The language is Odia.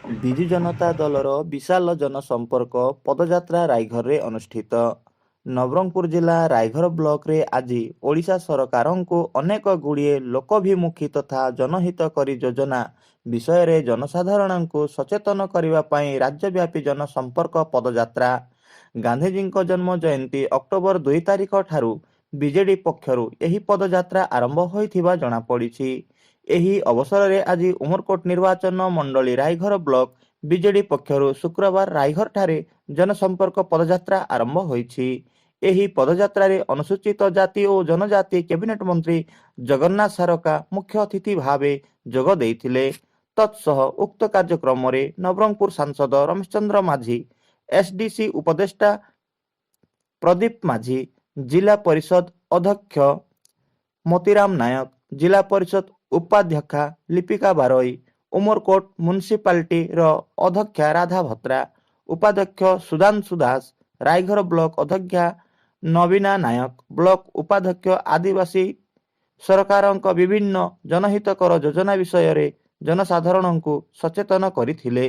ବିଜୁ ଜନତା ଦଳର ବିଶାଳ ଜନସମ୍ପର୍କ ପଦଯାତ୍ରା ରାଇଘରରେ ଅନୁଷ୍ଠିତ। ନବରଙ୍ଗପୁର ଜିଲ୍ଲା ରାଇଘର ବ୍ଲକରେ ଆଜି ଓଡ଼ିଶା ସରକାରଙ୍କୁ ଅନେକ ଗୁଡ଼ିଏ ଲୋକଭିମୁଖୀ ତଥା ଜନହିତକରୀ ଯୋଜନା ବିଷୟରେ ଜନସାଧାରଣଙ୍କୁ ସଚେତନ କରିବା ପାଇଁ ରାଜ୍ୟବ୍ୟାପୀ ଜନସମ୍ପର୍କ ପଦଯାତ୍ରା। ଗାନ୍ଧିଜୀଙ୍କ ଜନ୍ମ ଜୟନ୍ତୀ ଅକ୍ଟୋବର 2 ତାରିଖ ଠାରୁ ବିଜେଡି ପକ୍ଷରୁ ଏହି ପଦଯାତ୍ରା ଆରମ୍ଭ ହୋଇଥିବା ଜଣାପଡ଼ିଛି। ଏହି ଅବସରରେ ଆଜି ଉମରକୋଟ ନିର୍ବାଚନ ମଣ୍ଡଳୀ ରାଇଘର ବ୍ଲକ ବିଜେଡି ପକ୍ଷରୁ ଶୁକ୍ରବାର ରାଇଘରଠାରେ ଜନସମ୍ପର୍କ ପଦଯାତ୍ରା ଆରମ୍ଭ ହୋଇଛି। ଏହି ପଦଯାତ୍ରାରେ ଅନୁସୂଚିତ ଜାତି ଓ ଜନଜାତି କ୍ୟାବିନେଟ ମନ୍ତ୍ରୀ ଜଗନ୍ନାଥ ସାରକା ମୁଖ୍ୟ ଅତିଥି ଭାବେ ଯୋଗ ଦେଇଥିଲେ। ତତ୍ସହ ଉକ୍ତ କାର୍ଯ୍ୟକ୍ରମରେ ନବରଙ୍ଗପୁର ସାଂସଦ ରମେଶ ଚନ୍ଦ୍ର ମାଝୀ, ଏସଡିସି ଉପଦେଷ୍ଟା ପ୍ରଦୀପ ମାଝୀ, ଜିଲ୍ଲା ପରିଷଦ ଅଧ୍ୟକ୍ଷ ମୋତିରାମ ନାୟକ, ଜିଲ୍ଲା ପରିଷଦ ଉପାଧ୍ୟକ୍ଷା ଲିପିକା ବାରୋଇ, ଉମରକୋଟ ମ୍ୟୁନିସିପାଲିଟିର ଅଧ୍ୟକ୍ଷା ରାଧା ଭତ୍ରା, ଉପାଧ୍ୟକ୍ଷ ସୁଧାଂଶୁ ଦାସ, ରାଇଘର ବ୍ଲକ ଅଧ୍ୟକ୍ଷା ନବୀନା ନାୟକ, ବ୍ଲକ ଉପାଧ୍ୟକ୍ଷ ଆଦିବାସୀ ସରକାରଙ୍କ ବିଭିନ୍ନ ଜନହିତକର ଯୋଜନା ବିଷୟରେ ଜନସାଧାରଣଙ୍କୁ ସଚେତନ କରିଥିଲେ।